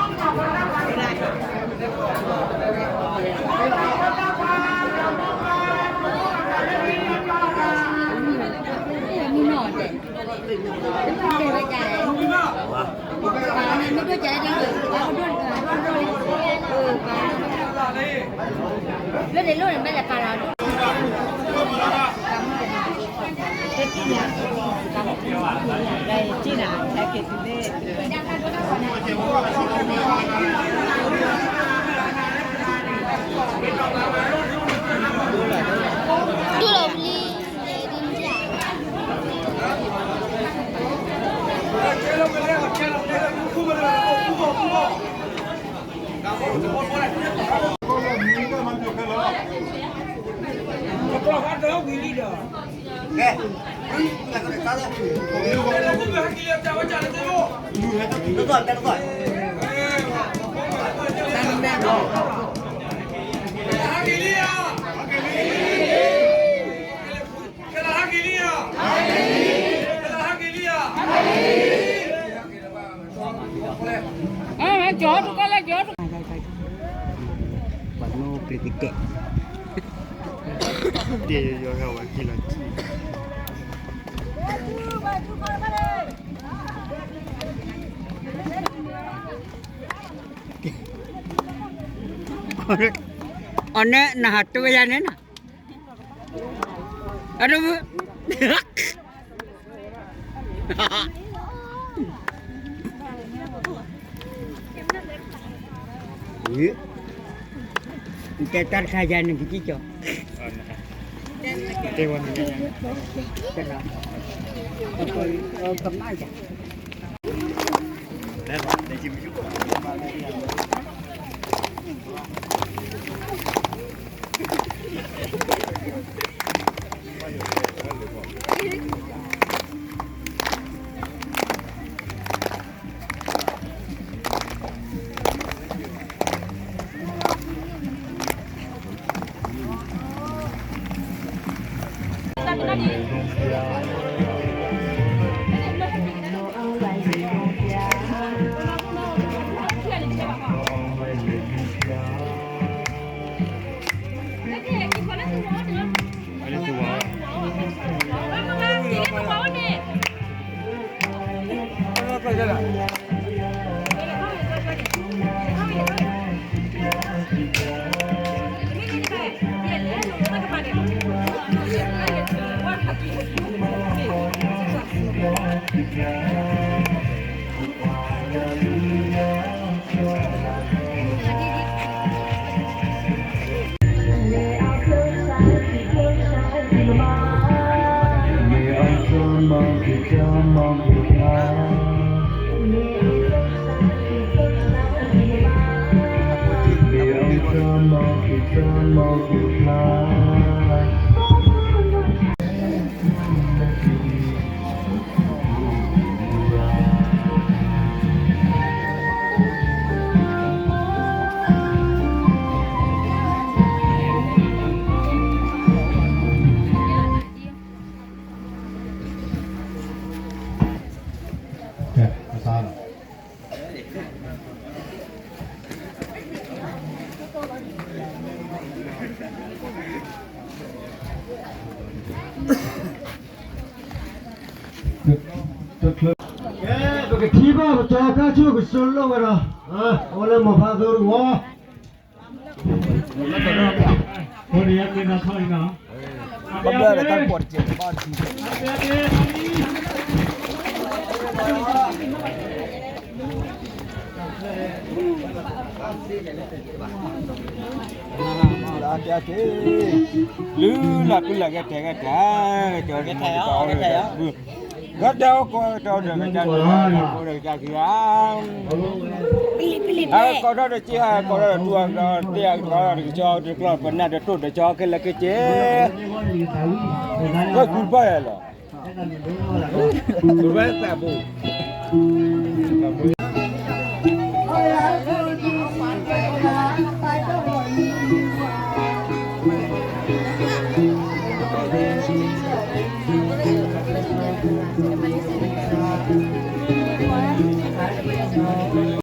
တူၢ်လိာ်ပလံၤ ပှၤနီၣ်ပျံၤကတဲာ်, တဲယီၤယီၤဝဲက့ၤလီၤကံၣ်, အီၤန့ၣ် နဟးတိၢ်ယၤန့ၣ်နီၤ, အဒိ နတဲတၢ်တခါယၤန့ၣ်ကစံၣ်ကၠီၤ, တဲဝဲန့ၣ်, ကမၣ်ယၤ ပကထံၣ်ဘၣ်ပကီကၢ်ဆိၣ်ကစၢၢ်လီၤဝဲဒီး, အဝဲလၢမိၢ်ဖးသိတဝီ အိၣ်ဒီးယၤက့ၤနီၤထီၣ်အံၤနီၤ, ဘၣ်ဘျၢလၢတၢ်ကွီၢ်တကဲးဘၣ်ထံး လၢအကဲက့ၤ, လုၢ်လၢ်ပုၢ်လၢ်ဂဲၤတဲာ်ဂဲၤတဲာ်, ကၠီၤကတဲာ်အီၤကတဲာ်အီၤ, ကတဲာ်အီၤကတဲာ်အီၤဒီးကစၢ်, ကတဲာ်အီၤဒီးကစၢ်ခံဂၤ, အကီၢ်ထီၣ်ဒီးက့ၤဟး ကီၢ်ထီၣ်ဒီးတူၢ်အကီၢ်, တဲအကီၢ်ဒီးကစၢ်တကျီၢ် ပနၢ်တတိၢ်ဒီးကစၢ်ခဲလၢာ်က့ၤက့ၤ, ဝဲကူတပၢၢ်ယၤလီၤ, ဝဲသးပူၤ